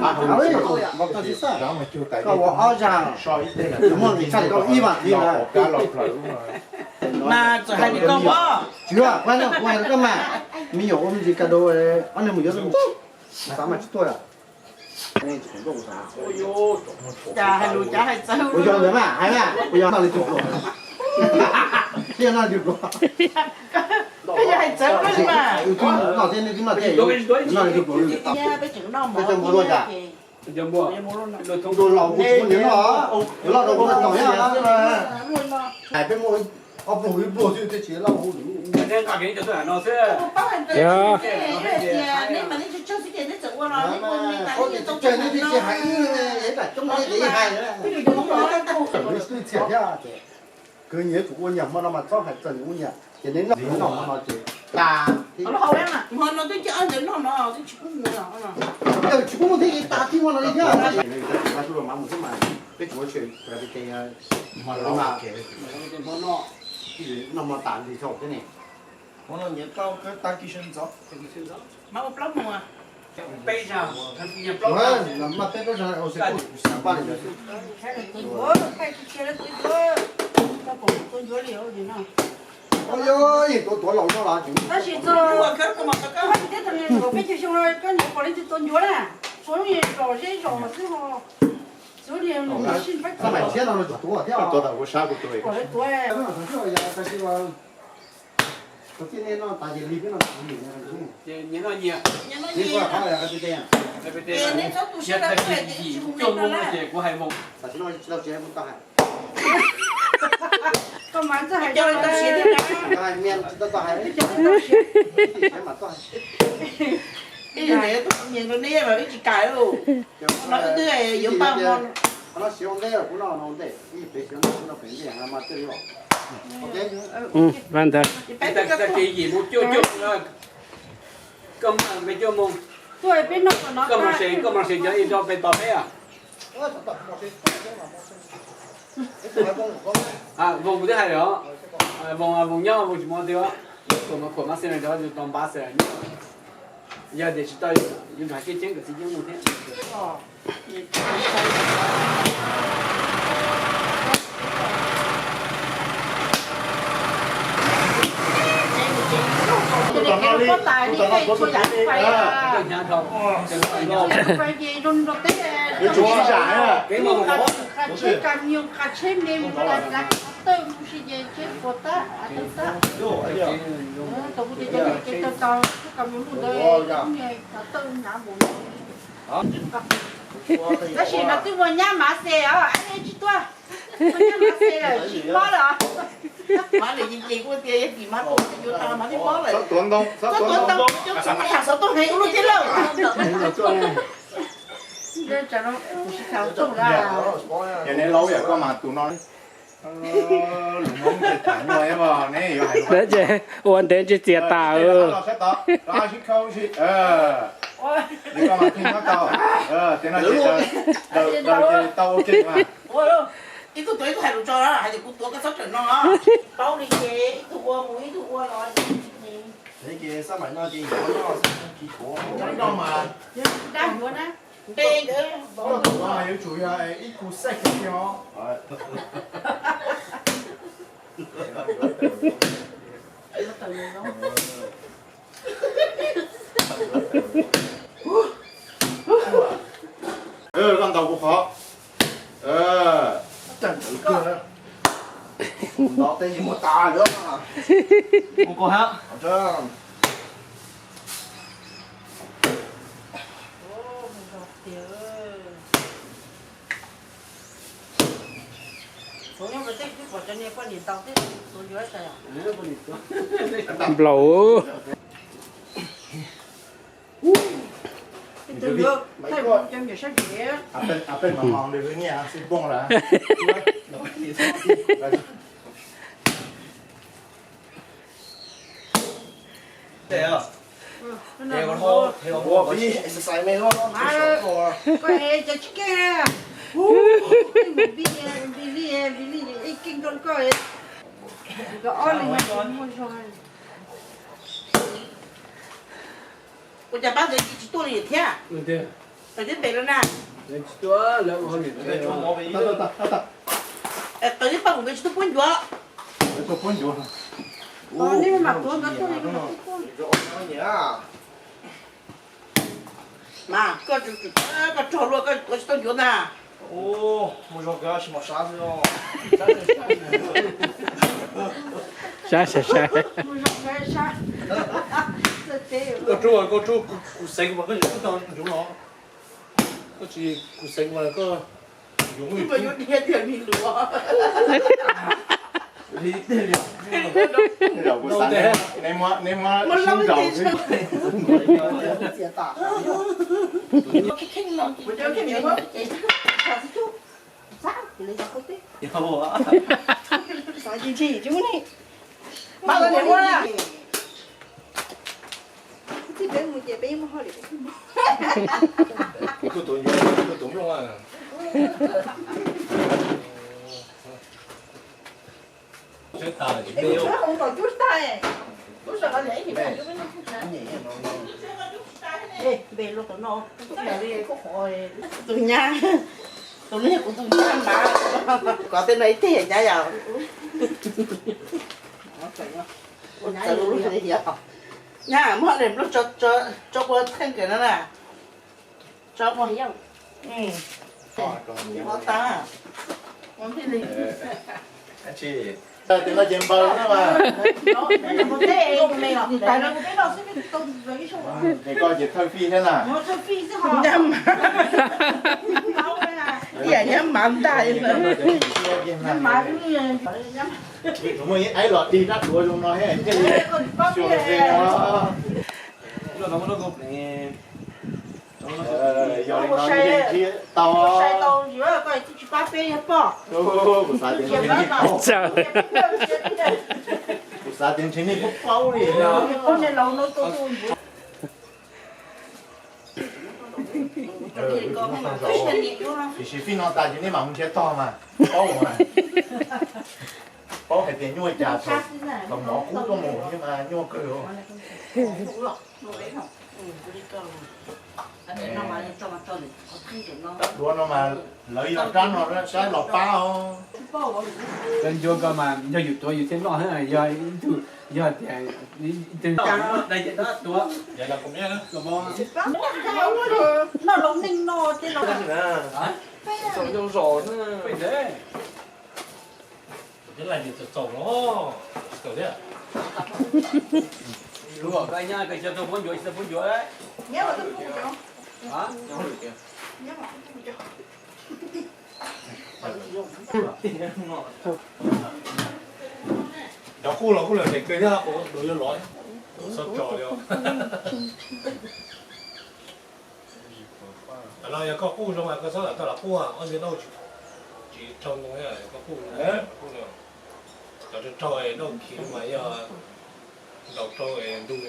Koj ua ob zag, muaj tshaj li koj ib vas thiv na. Mas txawm hais li koj ua. Tsis ua, kuv hais rau koj mas, me nyuam ua me ntsis ka dau, ob neeg mus yuav xav mas tsis tuaj. Cas hais lus cas hais txawv. Kuv yog ntawd mas hais mas kuv yog noj li tus pluas. Yog noj li tus pluas. Koj yog hais txawv mas. Noj thiab nej twb noj thiab, noj li tus pluas. Peb tseem noj mov thiab. Ntuas laus kuv tsis muaj niam noj, loj rau kuv noj tau thiab. Hais peb muaj ob pluag ib pluag xwb thiaj tsis loj hu. Yog. Tsis tsawg neb thiaj tsis hais, es tas coob neb ces hais. Txiam thiab ces kwv nyiam yuav tsum ua nyuag hmo no mas txhob hais txog nws ua nyuag ces neb noj noj hmo no ces tas. Hmo no twb cia ntawd noj no twb tsis pub mus. Tsis pub mus thiab tas tib hmo no li thiab. Peb tsis ua tshem, hmo no tas li thaum thiab ne. Hmo no nyiam tau kawg tag kis sawv ntxov. Mas ua plaub mus. Peb zag, mas peb plaub zag, ua xwb kuj xav paj li ntawd xwb. Ua yog yeej tuav tuav laus noj los tseem. Tab sis txog peb caug xyoo no koj nyiam pom leej twg tua ncuav na, tsuav lub zos zeb zos xwb ho. Tsuav li sij pab txog mas tshiab no tsis tuav thiab. Tuav, tuav. Tus tij nej noj tas ces lig peb noj tas lig. Nyias noj nyias. Neb kuj qhov hais tias, neb txhob tu siab rau kuv, kuv coj mus ces kuv hais Voos. Tam sim no tsis tau tsev kuv tau hais. Koj mas txawj hais, tau hais mias tsis tau tau hais. Ib yam li tus nyias rau neb mas ib tsis kam lauj. No wb twb yuav npaj hmo no. Qhov no siav ua ntej, kuv noj no ua ntej, ib pem siav ntej, kuv noj pem ntej mas thiaj li. Vaj ntawd. Tag kis yim mus cuaj cuaj mus, koj maj me cuaj mus. Koj maj se, koj maj se cov ib rau pem tos peb. Voos kuv twb hais lawm os. Voos, Voos nyob, Voos tsis mus twg os. Khuam mas, Khuam mas xij no cov tos npav xwb. Yog tias tsis tau, yuav mus hais kev tseeb kom txiv Yeeb mus thiab. Tus tom no li, tus tom no tuav tus kev li. Tus tom no tuav tus kev li. Yuav tsum sib zam na. Qab tsheb me mus tas qhov tawj mus si ces tsheb puas tab tawj tab. Tau kuv cov niag kev tawg tau, kuv kam mus lub ntawd, kuv niag qhov tawj hnyav npaum no. Tab sis no twb muaj nyab mav xes os, tsis tuaj. Muaj nyab mav xes lawm tsis mob lawm. Mav lawm ces kuv tias yog tim mav tuaj yuav tau mas twb mob lawm. Xov tuav ntoo, xov tuav ntoo, xov tuav heev ua luaj thiab lauj. Yog neb laus yam koj mas tus no. Lus Hmoob ces tham nyuaj, neb yuav hais lus. Ces ua ntev ntsej txias tas. Tau ua ke mas. Ib tug tuav ib tug hais lus tso, hais tias kuv tuav koj txhob rawm no. Paub li ces ib tug ua mus ib tug ua los. Ces xab maim no ces yuav noj xwb, tsis tuav. Dab yuav na. Npe ntawd yuav tsum yog ib khu xej kiag os. Koj ntaus kuv qhov. Ntov tej muag tas lawm. Mus kos hab. Nplaum. Ua vib exercise me loj. Koj es cov tsis keej. Vib li, vib li, ib keej rau koj. Nkawd ob leeg no tsis muaj zog. Ua cas pab ntawd tsis tuaj li thiab? Tawm tib pem lawm na. Tawm tib paj mus nkawd tsis tau puab ncuav. Mas koj, koj rog luaj koj tuav tsis tau ncuav ntag. Saib saib saib. Koj rub, koj rub kuv xeev mas koj yuav tau ncuav no. Koj tsis, kuv xeev mas koj yuav, yuav dhia tiag li luag. Tus nyab, tus no yog kuv tus nyab mas, kov tej no ib teg nyab yom. Nyab muab nplej tso ua theej kawm no na. Tso ua, ua tag. Tus no ces npaws na mas. Ces koj ces thawj fij thiab na. Ib yam nyab mas ntag. Muaj ib aib los dig rab duav zoo no thiab thiaj li xyuas ze os. Yog li no ntsib tau. Kuv xav tias ntshe nej paub, kuv xav tias ntshe nej paub paub li no. Tiam sis fij no tas ces nej mam mus nrhiav tog mas, paub mas, paub hais tias nyuaj cas thaum mov kub tuaj mus thiab mas nyuaj kawg. Rab duav no mas lawv yog rab no saib los pab os. Koj ncuav ko mas yog yus tuav yus thiaj noj, yog ib tug, yog tias ib tug noj los neej no ces no. Lub koj nyob koj cov tau puab ncuav tsis tau puab ncuav. Cov qub los kuj lawm tes kawg thiab, qub yuav lov, txhob tso li. Tam no yog koj qub zoo mas koj txhob lam tau lam qub, ob ntxiv noj tsis raug ntoo, koj qub, qub cov raug raug noj khiv mas yog ntaus rau es ntuj.